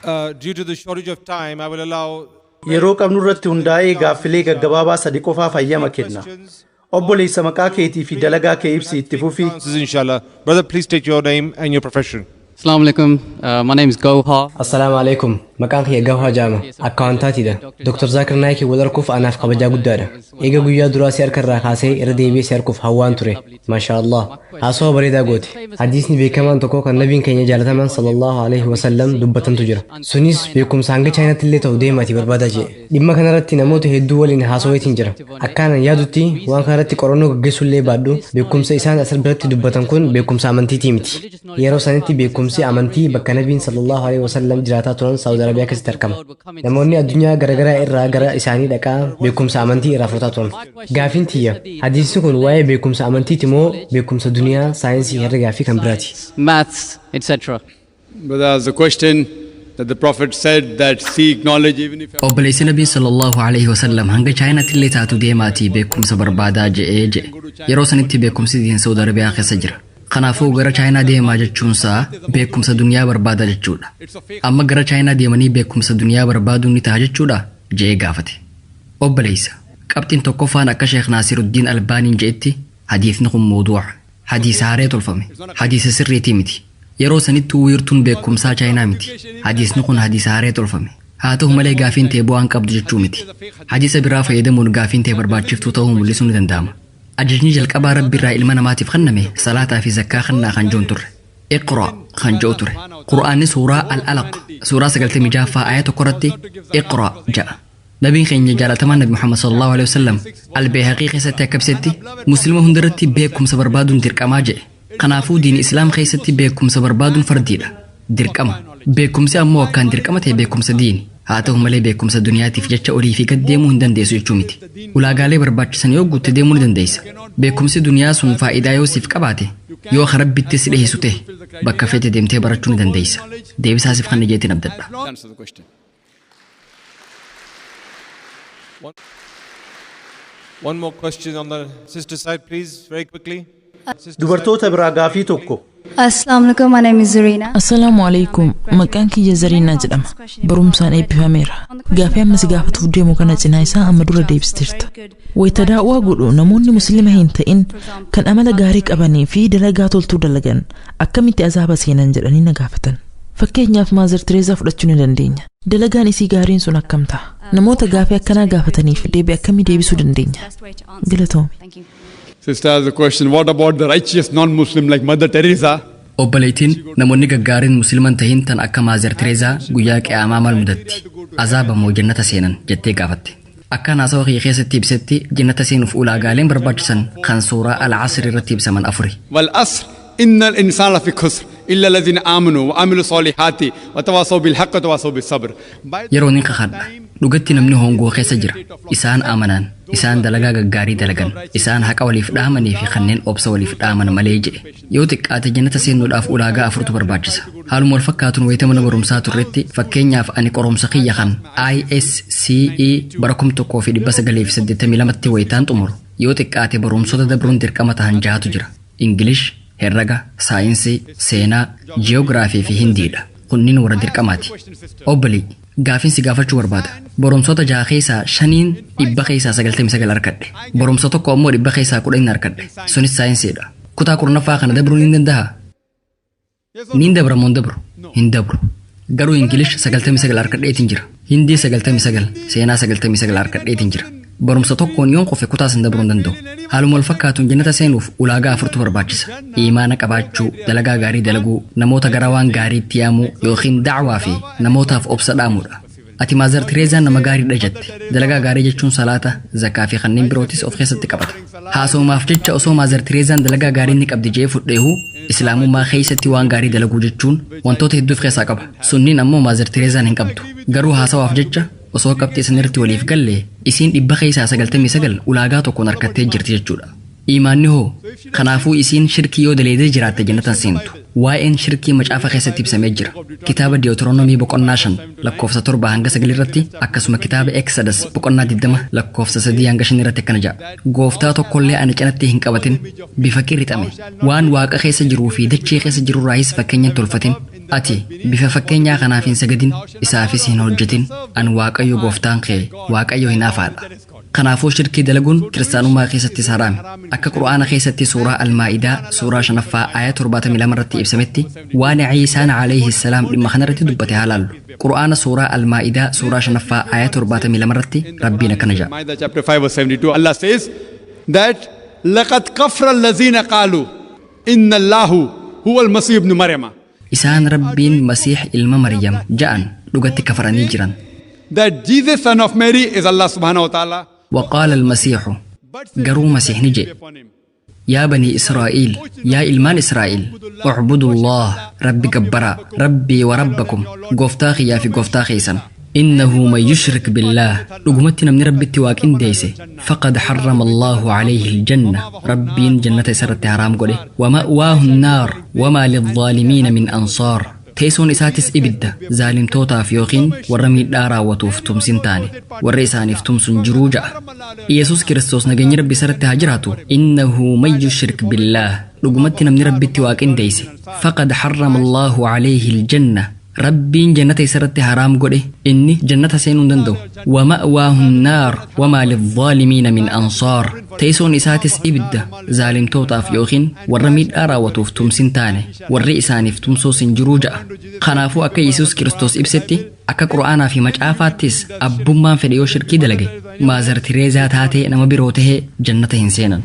Due to the shortage of time, I will allow Yeroo qabnu irratti hundaa'ee gaaffilee gaggabaabaa sadi qofaaf hayyama kenna. Obboleessa, maqaa keetii fi dalagaa kee ibsi, itti fufi. Answers, inshallah. Brother, please state your name and your profession. Assalamu alaikum. My name is Gohar. Assalaamu alaikum. Maqaan kiyya Gawhaa Jaama. Akkaawuntaatiidha. Dr. Zaakir Naayikii wal arguuf anaaf kabajaa guddaadha. Eega guyyaa duraa si harka irraa kaasee irra deebi'ee si arguuf hawwaan ture. Maasha Allah. Haasawaa bareedaa goote. Hadiisni beekamaan tokko kan nabiin keenya jaalataman sallallahu alaihi wasallam dubbatantu jira. Sunis beekumsa hanga Chaayinaatti illee ta'u deemaati barbaadaa jedhe. Dhimma kanarratti namoota hedduu waliin haasaweetiin jira. Akkaanan yaadutti, waan kanarratti qorannoo gaggeessuu illee baadhu, beekumsa isaan as biratti dubbatan kun beekumsa amantiitii miti. Yeroo sanitti beekumsi amantii bakka nabiin sallallahu alaihi wasallam jiraataa turan Saawud Arabiyaa keessatti argama. Namoonni addunyaa garaagaraa irraa gara isaanii dhaqaa beekumsa amantii irraa fudhataa turan. Gaafiin tiyya, hadiisni kun waa'ee beekumsa amantiiti moo beekumsa duniyaa, saayinsii, herregaa fi kan biraati? Maths, etc. Brother, the question that the Prophet said that seek knowledge even if Obboleessi, Nabii sallallahu alaihi wasallam hanga Chaayinaatti illee taatu deemaatii beekumsa barbaadaa je'ee je'e. Yeroo sanitti beekumsi diin Saudi Arabiyaa keessa jira. Kanaafuu gara Chaayinaa deemaa jechuunsaa beekumsa duniyaa barbaada jechuudha. Amma gara Chaayinaa deemanii beekumsa duniyaa barbaaduun ni ta'a jechuudha je'ee gaafate. Obboleessa, qabxiin tokkoffaan akka Sheekh Naasiruddiin Albaaniin je'etti hadiisni kun mawduuca. Hadiisa haaree tolfame. Hadiisa sirriitii miti. Yeroo sanitti wiirtuun beekumsaa Chaayinaa miti. Hadiisni kun hadiisa haaree tolfame. Haa ta'u malee, gaafiin ta'e bu'aan qabdu jechuu miti. Hadiisa biraa fayyadamuun gaafiin ta'e barbaachiftuu ta'uu mul'isuu ni danda'ama. Ajajni jalqabaa Rabbi irraa ilma namaatiif kenname salaataa fi zakkaa kennaa kan jiru turre. Iqra kan jedhu ture. Qura'aanni suuraa Al-Alaq suuraa 96ffaa aaya 1 irratti iqra jedha. Nabiin keenya jaalatamaan Nabi Muhammad sallallahu alaihi wasallam Albeehaqii keessatti akka ibsetti, Muslima hundarratti beekumsa barbaaduun dirqamaa jedhe. Kanaafuu diin Islaam keessatti beekumsa barbaaduun fardiidha. Dirqama. Beekumsi ammoo akkaan dirqama ta'e beekumsa diini. Haa ta'u malee, beekumsa duniyaatiif jecha olii fi gad deemuu hin dandeessu jechuu miti. Ulaagaalee barbaachisan yoo guutte deemuu ni dandeessa. Beekumsi duniyaa sun faayidaa yoo siif qabaate, yoo Rabbitti si dhiheessu ta'e, bakka feete deemtee barachuu ni dandeessa. Deebisaa siif kan jeetiin abdadha. Answer the question. One more question on the sister side, please, very quickly. Sister side. Dubartoota biraa gaafii tokko. Assalamu alaikum, my name is Zarina. Assalaamu alaikum. Maqaan kiyya Zariinaa jedhama. Barumsaan eebbifameera. Gaafii amma si gaafatuuf deemu kana cinaa isaa amma dura deebistirta. Wayita daa'waa godhu namoonni Musliima hin ta'in kan amala gaarii qabanii fi dalagaa toltuu dalagan akkamitti azaaba seenan jedhanii na gaafatan. Fakkeenyaaf, Mother Teresa fudhachuu ni dandeenya. Dalagaan isii gaariin sun akkam ta'a? Namoota gaafii akkanaa gaafataniif deebii akkamii deebisuu dandeenya? Galatoomi. Sister, the question, what about the righteous non-Muslim like Mother Teresa? Obboleettiin, namoonni gaggaariin Musliiman tahin tan akka Mother Teresa guyyaa qiyaamaa maal mudatti? Azaaba moo jannata seenan jettee gaafatte. Akka haasawa kiyya keessatti ibsetti, jannata seenuuf ulaagaaleen barbaachisan kan suuraa Al-Asr irratti ibsaman afuri. والعصر إن الإنسان لفي خسر إلا الذين آمنوا وعملوا الصالحات وتواصوا بالحق وتواصوا بالصبر. Yeroo nin kakadha. Dhugatti namni hongoo keessa jira. Isaan amanaan, isaan dalagaa gaggaarii dalagan, isaan haqa waliif dhaamanii fi kanneen obsa waliif dhaaman malee jedhe. Yoo xiqqaate jannata seenuudhaaf ulaagaa afurtu barbaachisa. Haaluma wal fakkaatuun, wayita mana barumsaa turretti, fakkeenyaaf ani qoromsa kiyya kan ISCE bara 1982tti wayitaan xumuru, yoo xiqqaate barumsota dabruun dirqama tahan jahatu jira. Ingilish, herraga, saayinsii, seenaa, jiyoogiraafii fi Hindiidha. Kunniin warra dirqamaati. Obbolii, gaafiin si gaafachuu barbaada. Barumsoota jaha keessaa shaniin 99% argadhe. Barumsa tokko ammoo 10% argadhe. Sunis saayinsiidha. Kutaa 10ffaa kana dabruun ni danda'a? Niin dabra moo hin dabru? Hin dabru. Garuu Ingilish 99 argadheetiin jira. Hindii 99, seenaa 99 argadheetiin jira. Barumsa tokkoon yoon qofe kutaa san dabruu hin danda'u. Haaluma wal fakkaatuun jannata seenuuf ulaagaa afurtu barbaachisa. Imaana qabaachuu, dalagaa gaarii dalaguu, namoota gara waan gaariitti yaamuu yookiin da'waa fi namootaaf obsa dhaamuudha. Ati Mother Teresaan nama gaariidha jette. Dalagaa gaarii jechuun salaata, zakaa fi kanneen birootis of keessatti qabata. Haasoomaaf jecha osoo Mother Teresaan dalagaa gaarii ni qabdi jee fudheehu, Islaamummaa keessatti waan gaarii dalaguu jechuun wantoota hedduu of keessaa qaba. Sunniin ammoo Mother Teresaan hin qabdu. Garuu haasawaaf jecha osoo qabxii sanirratti waliif galle, isiin 99% ulaagaa tokkoon harkattee jirti jechuudha. Imaanni hoo? Kanaafuu isiin shirkii yoo daleedee jiraatte jannatan seentu. Waa'een shirkii macaafa keessatti ibsamee jira. Kitaaba Deuteronomii boqonnaa 5 lakkoofsa 7 hanga 9 irratti, akkasuma kitaaba Exodus boqonnaa 20 lakkoofsa 3 hanga 5 irratti akkana jedha. Gooftaa tokkollee ani cinatti hin qabatin, bifa qirixame. Waan waaqa keessa jiruu fi dachee keessa jirurraayis fakkeenya hin tolfatin. Ati bifa fakkeenyaa kanaaf hin sagadin, isaafis hin hojjetin. An Waaqayyo gooftaan kee, Waaqayyo hinaafaadha. Kanaafuu shirkii dalaguun kiristaanummaa keessattis haraami. Akka Qur'aana keessatti suuraa Almaa'idaa suuraa 5ffaa aaya 72 irratti ibsametti waan Ciisaan alayhi salaam dhimma kanarratti dubbate haa laallu. Qur'aana suuraa Almaa'idaa suuraa 5ffaa aaya 72 irratti Rabbiin akkana jedha. Maida chapter 5 verse 72, Allah says that لَقَدْ كَفْرَ الَّذِينَ قَالُوا إِنَّ اللَّهُ هُوَ الْمَسِيحُ ابْنُ مَرْيَمَ. Isaan Rabbiin Masiih ilma Maryam ja'an dhugatti kafaranii jiran. That Jesus, son of Mary, is Allah subhanahu wa ta'ala. وقال المسيح garuu Masiihni jedhe, yaa banii Israa'iil, yaa ilmaan Israa'iil, اعبدوا الله, Rabbi gabbaraa, ربي وربكم, gooftaa kiyyaa fi gooftaa keessan. إنه من يشرك بالله, dhugumatti namni Rabbitti waa qindeesse, فقد حرم الله عليه الجنة, Rabbiin jannata isarratti haraam godhe, ومأواه النار وما للظالمين من أنصار, teessoon isaatis ibidda, zaalimtootaaf yookiin warra miidhaa raawwatuuf tumsin taane, warra isaaniif tumsun jiruu ja'a. Yesus Kiristoos, nageenyi Rabbi isarratti haa jiraatu, إنه من يشرك بالله, dhugumatti namni Rabbitti waa qindeesse, فقد حرم الله عليه الجنة, Rabbiin jannata isarratti haraam godhe, inni jannata seenuu hin danda'u, ومأواه النار وما للظالمين من أنصار, teessoon isaatis ibidda, zaalimtootaaf yookiin warra miidhaa raawwatuuf tumsin taane, warri isaaniif tumsoos hin jiruu ja'a. Kanaafuu akka Yesus Kiristoos ibsetti, akka Qura'aanaa fi macaafaattis, abbummaan fedhe yoo shirkii dalage, Maazar Tireezaa taatee nama biroo tahee, jannata hin seenan.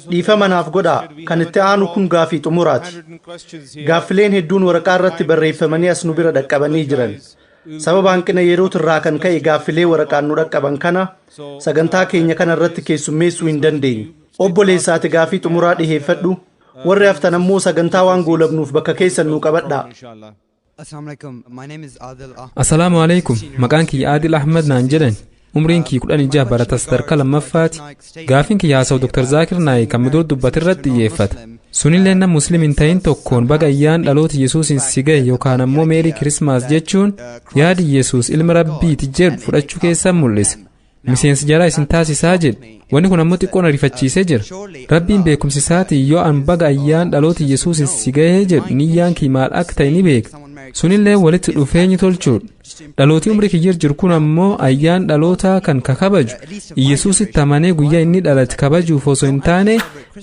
Dhiifama naaf godhaa, kan itti aanu kun gaafii xumuraati. Gaaffileen hedduun waraqaa irratti barreeffamanii as nu bira dhaqqabanii jiran. Sababa hanqina yerootirraa kan ka'e gaaffilee waraqaan nu dhaqqaban kana sagantaa keenya kana irratti keessummeessuu hin dandeenyu. Obboleessaati gaafii xumuraa dhiheeffadhu. Warri haftan ammoo sagantaa waan goolabnuuf bakka keessan nu qabadhaa. Assalaamu alaikum. Maqaan kiyya Adil Ahmad naan jedhan. Umriin kiyya 16, barata sadarkaa lammaffaati. Gaafiin kiyya haasawu Dr. Zaakir Naayik kan dur dubbate irratti xiyyeeffata. Sunillee nama Muslim hin ta'in tokkoon baga ayyaan dhaloota Yesuusin si gahe yookaan ammoo Merry Christmas jechuun yaadi Yesuus ilma Rabbiiti jedhu fudhachuu keessan mul'isa. Miseensi jaraa isin taasisaa jedhe. Wanni kun ammoo xiqqoon ariifachiisee jira. Rabbiin beekumsi isaatiin yoo an baga ayyaan dhaloota Yesuusin si gahee jedhu niyyaan kii maal akka ta'e ni beeka. Sunillee walitti dhufeenyi tolchuudha. Dhalootii umrii kiyyir jiru kun ammoo ayyaan dhalootaa kan kakabaju Yesuusitti amanee guyyaa inni dhalate kabajuuf osoo hin taane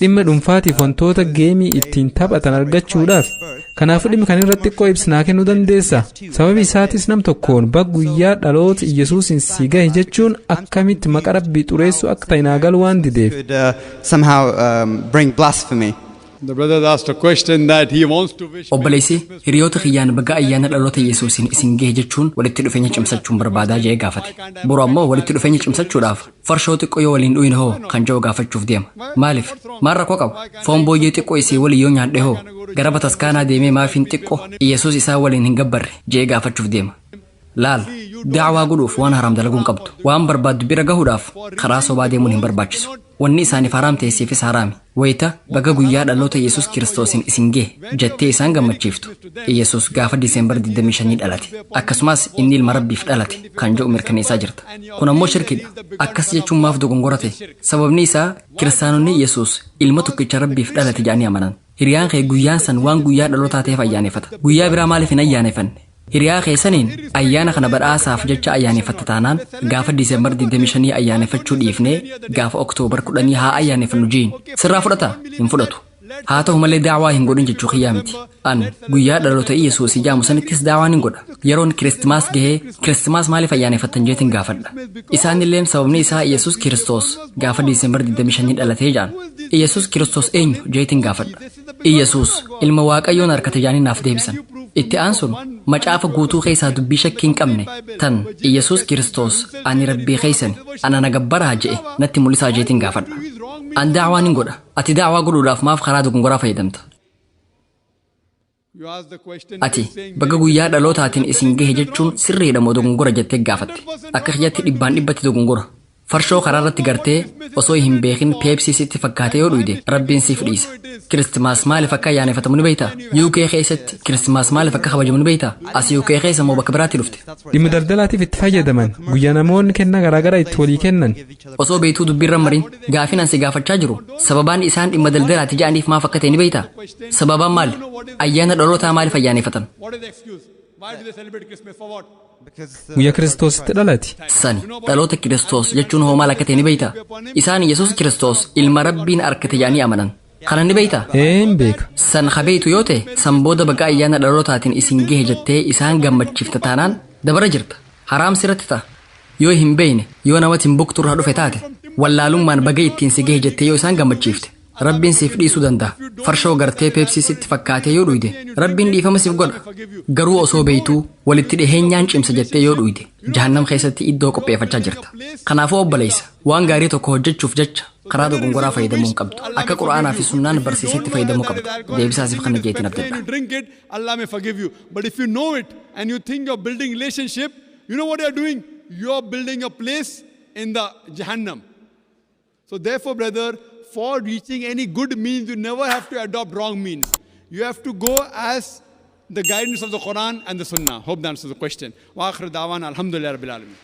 dhimma dhuunfaatiif wantoota geemii ittiin taphatan argachuudhaaf. Kanaafuu dhimmi kan irratti xiqqoo ibsinaa kennuu dandeessa. Sababi isaatis nam tokkoon bag guyyaa dhaloota Yesuusin si gahe jechuun akkamitti maqa Rabbii xureessuu akka ta'e naa galu waan dideef. Somehow bring blasphemy. The brother asked a question that he wants to wish. Obboleessi hiriyoota kiyyaan baga ayyaana dhaloota Yesuusin isin gahe jechuun walitti dhufeenya cimsachuun barbaadaa jedhee gaafate. Boru ammoo walitti dhufeenya cimsachuudhaaf farshoo xiqqoo yoo waliin dhuyin hoo kan jedhu gaafachuuf deema. Maaliif? Maal rakkoo qaba? Foon booyyee xiqqoo isii waliin yoo nyaadhe hoo, gara bataskaanaa deemee maafiin xiqqoo Yesuus isaa waliin hin gabbarre jedhee gaafachuuf deema. Laal, daawaa godhuuf waan haram dalaguu hin qabdu. Waan barbaaddu bira gahuudhaaf karaa sobaa deemuun hin barbaachisu. Wanni isaaniif haraam ta'e siifis haraami. Wayita baga guyyaa dhaloota Yesuus Kiristoosin isin gahe jettee isaan gammachiiftu, Yesuus gaafa Diseembar 25 dhalate. Akkasumas inni ilma Rabbiif dhalate kan jedhu mirkaneessaa jirta. Kun ammoo shirkidha. Akkas jechuun maaf dogongora ta'e? Sababni isaa kiristaanonni Yesuus ilma tokkicha Rabbiif dhalate jedhanii amanan. Hiriyaan kee guyyaan san waan guyyaa dhalootaa ta'eef ayyaaneffata. Guyyaa biraa maaliif hin ayyaaneffanne? Hiriyaa keessaniin ayyaana kana badhaasaaf jecha ayyaaneffatta taanaan, gaafa Diisembar 25 ayyaaneffachuu dhiifnee gaafa Oktoobar 10 haa ayyaaneffannu jiin. Sirraa fudhata? Hin fudhatu. Haa ta'u malee daawaa hin godhin jechuu kiyyaa miti. An guyyaa dhaloota Yesuus ijaamu sanittis daawaa nin godha. Yeroon Kiristimaas gahee Kiristimaas maaliif ayyaaneffattan jeetiin gaafadha. Isaan illeen sababni isaa Yesuus Kiristoos gaafa Diisembar 25 dhalatee jaan. Yesuus Kiristoos eenyu jeetiin gaafadha. Yesuus ilma Waaqayyoon harkate jaanii naaf deebisan. Itti aansuun macaafa guutuu keessaa dubbii shakkii hin qabne tan Yesuus Kiristoos ani Rabbii keessani ana na gabbaraa je'e natti mul'isaa jeetiin gaafadha. An daawaa nin godha. Ati daawaa godhuudhaaf maaf karaa dogongoraa fayyadamta? Ati baga guyyaa dhalootaatiin isin gahe jechuun sirriidha moo dogongora jettee gaafatte. Akka kiyyatti dhibbaan dhibbatti dogongora. Farshoo karaa irratti gartee osoo hin beekin Peepsii sitti fakkaatee yoo dhuyde, Rabbiin siif dhiisa. Kiristimaas maaliif akka ayyaaneffatamu ni beektaa? UK keessatti Kiristimaas maaliif akka kabajamu ni beektaa? As UK keessa moo bakka biraatti dhufte? Dhimma daldalaatiif itti fayyadaman, guyyaa namoonni kennaa garaagaraa itti walii kennan. Osoo beektuu dubbiirra marin. Gaafin an si gaafachaa jiru, sababaan isaan dhimma daldalaati ja'aniif maaf akka ta'e ni beektaa? Sababaan maali? Ayyaana dhalootaa maaliif ayyaaneffatan? What is the excuse? Why do they celebrate Christmas? For what? Guyyaa Kiristoositti dhalate. Sani dhaloota Kiristoos jechuun hoo maal akka ta'e ni beektaa? Isaan Yesuus Kiristoos ilma Rabbiin argate jedhanii amanan. Kana ni beektaa? Een beeka. San kabeeytu yoo ta'e, san booda baga ayyaana dhalootaatiin isin gahe jettee isaan gammachiifta taanaan dabara jirta. Haraam sirratti ta'a. Yoo hin beeyne, yoo nama Timbuktu irraa dhufe taate, wallaalummaan baga ittiin si gahe jettee yoo isaan gammachiifte, Rabbiin siif dhiisuu danda'a. Farshoo gartee Peepsii sitti fakkaatee yoo dhuyde, Rabbiin dhiifama siif godha. Garuu osoo beeytuu walitti dhiheenyaan cimsa jettee yoo dhuyde, jahannam keessatti iddoo qopheeffachaa jirta. Kanaafuu obboleessa, waan gaarii tokko hojjechuuf jecha karaa dogongoraa fayyadamuu hin qabdu. Akka Qura'aanaa fi Sunnaan barsiisetti fayyadamuu qabda. Deebisaa siif kana jeetiin And abdadha. you drink it, Allah may forgive you. But if you know it and you think you're building relationship, you know what you're doing? You're building a place in the Jahannam. So therefore, brother, for reaching any good means, you never have to adopt wrong means. You have to go as the guidance of the Quran and the Sunnah. Hope that answers the question. وآخر دعوانا الحمد لله رب العالمين.